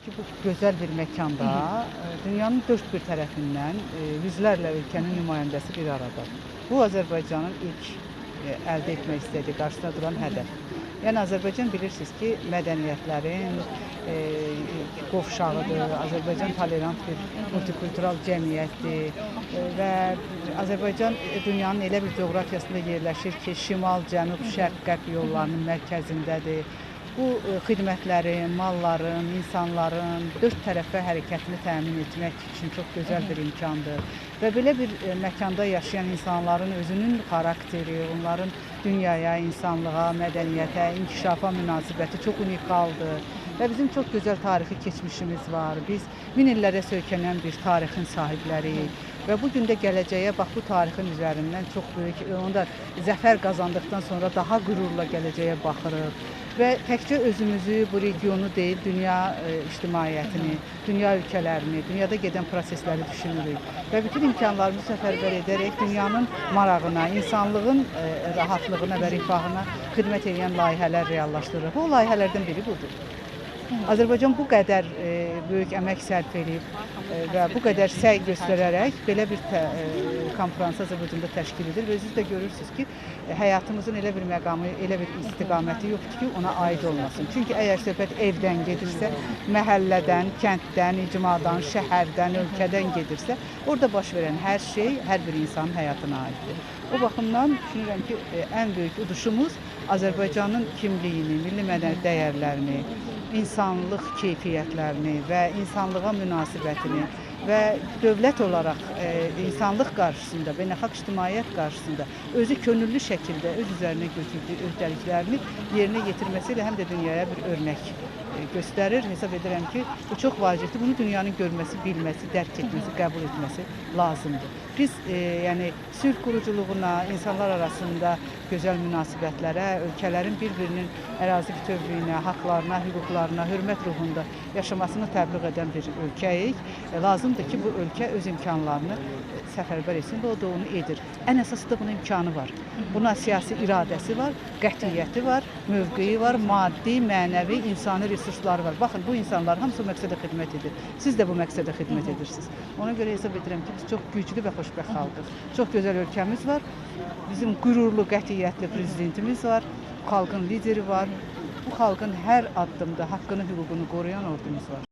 Ki, bu gözəl bir məkanda dünyanın dörd bir tərəfindən yüzlərlə ölkənin nümayəndəsi bir arada. Bu Azərbaycanın ilk əldə etmək istədiyi, qarşısında duran hədəf. Yəni Azərbaycan bilirsiniz ki, mədəniyyətlərin qovşağıdır. Azərbaycan tolerant bir multikultural cəmiyyətdir və Azərbaycan dünyanın elə bir coğrafiyasında yerləşir ki, şimal, cənub, şərq, qərb yollarının mərkəzindədir. Bu xidmətlərin, malların, insanların dörd tərəfə hərəkətini təmin etmək üçün çox gözəl bir imkandır. Və belə bir məkanda yaşayan insanların özünün xarakteri, onların dünyaya, insanlığa, mədəniyyətə, inkişafa münasibəti çox unikaldır. Və bizim çox gözəl tarixi keçmişimiz var. Biz min illərə söykənən bir tarixin sahibləriyik. Və bu gün də gələcəyə bax bu tarixin üzərindən çox böyük, onu da zəfər qazandıqdan sonra daha qürurla gələcəyə baxırıq. Və təkcə özümüzü, bu regionu deyil, dünya ictimaiyyətini, dünya ölkələrini, dünyada gedən prosesləri düşünürük. Və bütün imkanlarımızı səfərbər edərək dünyanın marağına, insanlığın rahatlığına və rifahına xidmət edən layihələr reallaşdırırıq. O layihələrdən biri budur. Azərbaycan bu qədər böyük əmək sərf edib və bu qədər səy göstərərək belə bir konfransı Azərbaycanda təşkil edir və özünüz də görürsünüz ki, həyatımızın elə bir məqamı, elə bir istiqaməti yoxdur ki, ona aid olmasın. Çünki əgər söhbət evdən gedirsə, məhəllədən, kənddən, icmadan, şəhərdən, ölkədən gedirsə, orada baş verən hər şey hər bir insanın həyatına aiddir. O baxımdan düşünürəm ki, ən böyük uduşumuz Azərbaycanın kimliyini, milli mədəni dəyərlərini, insanlıq keyfiyyətlərini və insanlığa münasibətini və dövlət olaraq insanlıq qarşısında, beynəlxalq ictimaiyyət qarşısında özü könüllü şəkildə öz üzərinə götürdüyü öhdəliklərini yerinə yetirməsi ilə həm də dünyaya bir örnək göstərir. Hesab edirəm ki, bu çox vacibdir. Bunu dünyanın görməsi, bilməsi, dərk etməsi, qəbul etməsi lazımdır. Biz yəni sülh quruculuğuna, insanlar arasında gözəl münasibətlərə, ölkələrin bir-birinin ərazi bütövlüyünə, haqlarına, hüquqlarına, hörmət ruhunda yaşamasını təbliğ edən bir ölkəyik. Lazımdır ki, bu ölkə öz imkanlarını səfərbər etsin və o da onu edir. Ən əsası da bunun imkanı var. Buna siyasi iradəsi var, qətiyyəti var, mövqeyi var, maddi, mənəvi, insani resursları var. Baxın, bu insanlar hamısı o məqsədə xidmət edir. Siz də bu məqsədə xidmət edirsiniz. Ona görə hesab edirəm ki, biz çox güclü və xoşbəxt xalqıq. Çox gözəl ölkəmiz var. Bizim qürurlu, qətiyyətli prezidentimiz var. Bu xalqın lideri var. Bu xalqın hər addımda haqqını, hüququnu qoruyan ordumuz var.